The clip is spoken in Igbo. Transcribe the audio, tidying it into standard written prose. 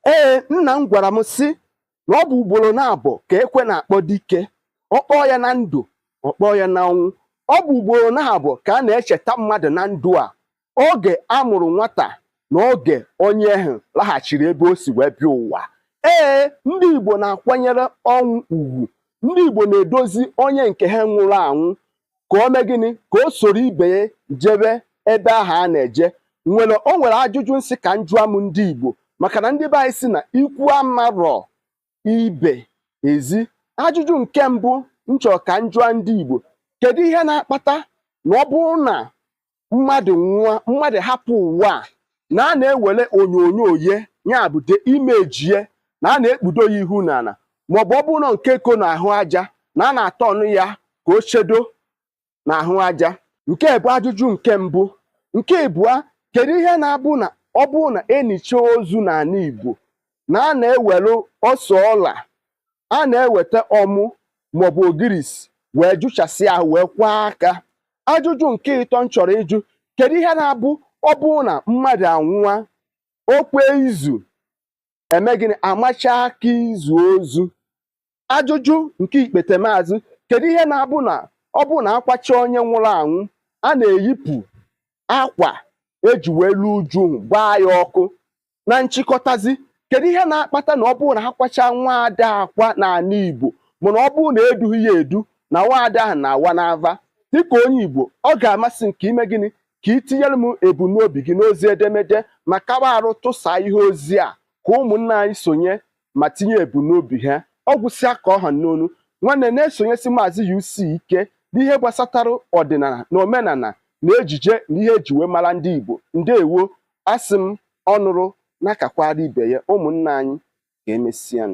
Ee, nna m gwara m sị na ọ bụ ugboro naabọ ka ekwe na-akpọ dike. Ọ kpọọ ya na ndụ, ọ kpọọ ya na ọnwụ. Ọ bụ ugboro naabọ ka a na-echeta mmadụ na ndụ a: oge a mụrụ nwata na oge onye ahụ laghachiri ebe o si wee bịa ụwa. Ee, ndị Igbo na-akwanyere ọnwụ ugwu. Ndị Igbo na-edozi onye nke ha nwụrụ anwụ ka o mee gịnị? Ka o soro ibe ya jebe ebe ahụ a na-eje. Nwere o nwere ajụjụ nsị ka m jụọ m ndị Igbo, maka na ndị be anyị si na ikwu amarọ ibe ezi. Ajụjụ nke mbụ m chọrọ ka m jụọ ndị Igbo: kedu ihe na-akpata na ọ bụrụ na mmadụ nwụọ, mmadụ hapụ ụwa a, na a na-ewere onyonyo ye, ya bụ the image ye, na a na-ekpudo ya ihu n'ala, maọbụ ọ bụrụ na nke ko n'ahụ aja, na a na-atọ ọnụ ya ka o chedo n'ahụ aja? Nke bụ ajụjụ nke mbụ. Nke ịbụa, kedu ihe na-abụ na ọ bụrụ na enicha ozu n'ala Igbo, na a na-ewere ose ọla, a na-eweta ọmụ maọbụ ogirisi wee jụchasị ahụ wee kwaa aka? Ajụjụ nke ịtọ m chọrọ ịjụ: kedu ihe na-abụ ọ bụrụ na mmadụ anwụọ, o kwee izu, eme gịnị, amacha aka izu ozu? Ajụjụ nke ikpetemazụ: kedu ihe na-abụ na ọ bụrụ na akwacha onye nwụrụ anwụ, a na-eyipụ akwa eji wee lu uju, gbaa ya ọkụ? Na nchịkọtazi, kedu ihe na-akpata na ọ bụrụ na akwacha nwaada akwa n'ala Igbo, mana ọ bụrụ na edughị ya edu, na nwaada ahụ na-awa n'ava? Dịka onye Igbo, ọ ga-amasị m ka ime gịnị? Ka ị tinyere m ebumnobi gị n'ozi edemede, ma kawa arụ tụsaa ihe ozi a ka ụmụnne anyị sonye ma tinye ebumnobi ha. Ọ gwụsịa ka ọ ha n'onu. Nwanne, na-esonyesi Maazị UC ike n'ihe gbasatara ọdịnala na omenala na ejije na ihe eji wee mara ndị Igbo. Ndewo, asị m ọnụrụ na-akakwara ibe ya. Ụmụnne anyị, ka emesịa.